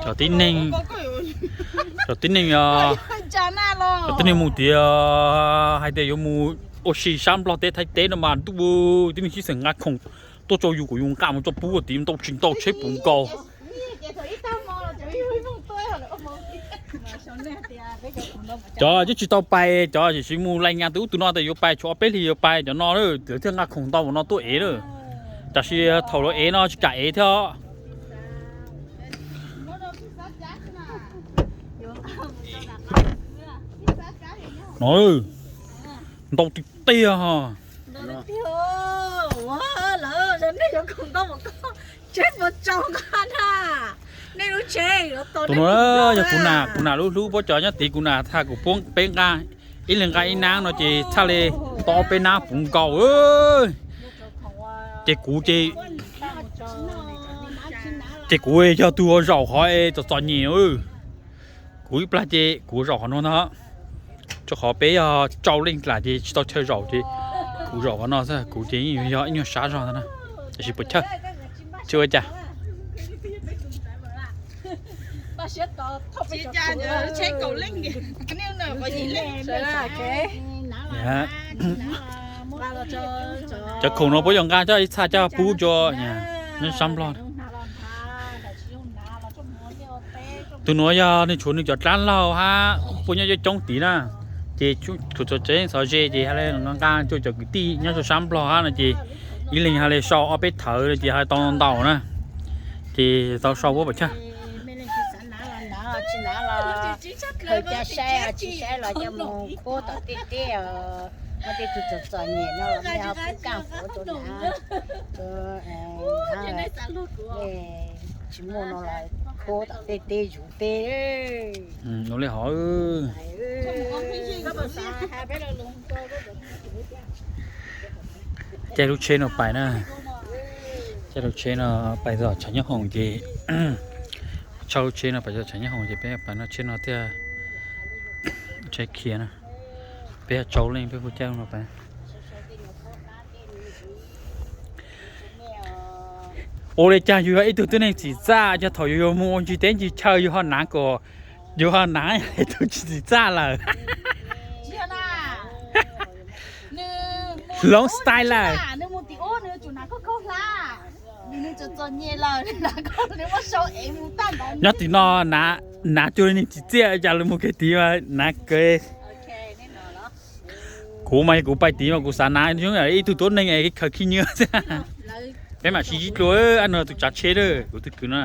Cov tib neeg, cov tib neeg, cov tib neeg mus tias hais tias yuav mus ua si sab Nplog teb Thaib teb no mas ntuj, tib neeg sib xeem nqa khoom tuaj rau yus kom yus nqa mus tso pub ua tid ntau tsis ntau tsheb puv nkaus. Cov twb tsis tau pais, cov tiam sis mus lais nyas tus ub tus no tias yuav pais tshuav ob peb hlis yuav pais cov no, lawv thiaj nqa khoom ntau mus no tuaj ev lawm. Tab sis thaum lawv ev no tsis kam ev thiab. No, ntau tiag tiag. Tus no yog kuv nam, kuv nam lub hlub puab cov nyob tid, kuv nam tha kuv peb nqa, ib leeg nqa ib nab no ces txhaj li tau ob peb nab puv nkaus. Ces kuv ces, ces kuv yog tus ua zaum qhov es txom txom nyem. Kuv ib plag ces kuv ua zaum qhov no ntag, rau qhov peb yog rau leej dlam ces tsis tau chaw zaum ces kuv zaum qhov no xwb, kuv ces yeej yog ib nyuag sab zog ntag na. Tab sis puas chawj, tsis ua cas. Cov khoom no puab yuav nqa coj ib txhaj coj pub rua nyob sab Nplog. Tus nuav yog nwg tshuav nwg cov dlaab laug hab puab nyob coob coob tid na, ces tshuav txhua tsev xov ze ces ha le nqa nqa rua cov kwv tij nyob rua sab Nplog hab no ces ib leeg ha le sau ob peb thawv no ces ha le tau ntau na, ces tau sau puab pam chawj. Khaws ca saib, tsis saib los coj mus khuab tom tej teb, muaj tej tug txom txom nyem no los mej ho pub kaaj puav rua nav, rua tsis muaj no los khuab tom tej teb zuv teb. Ua le hov. Caij lub tsheb no pais na, caij lub tsheb no pais txog tshav nyob hoom ces, tsheb no pais txog tshav nyob hoom ces peb pais no tsheb no thiaj, tsheb khiav na, peb tsau leej peb hu caij no pais. Ua le caag yug yog ib tug tuab neeg txim txaj, yog thaum yug yuav moog ua ncig teb ncig chaw yug ho nav kom, yug ho nav ib tug tsis txim txaj lawm. Hloov style lawm. Nyob tim no nav cuag neeg tsim txiaj, cas lug moog kawg tid mas nav kawg. Kuv mas yog kuv pais tid mas kuv xav nav zoo ib tug tuab neeg es khaws khib nyiab. Peb mam sib ntsib dlua, ab no tus tsav tsheb lawm, kuv tug kwv no.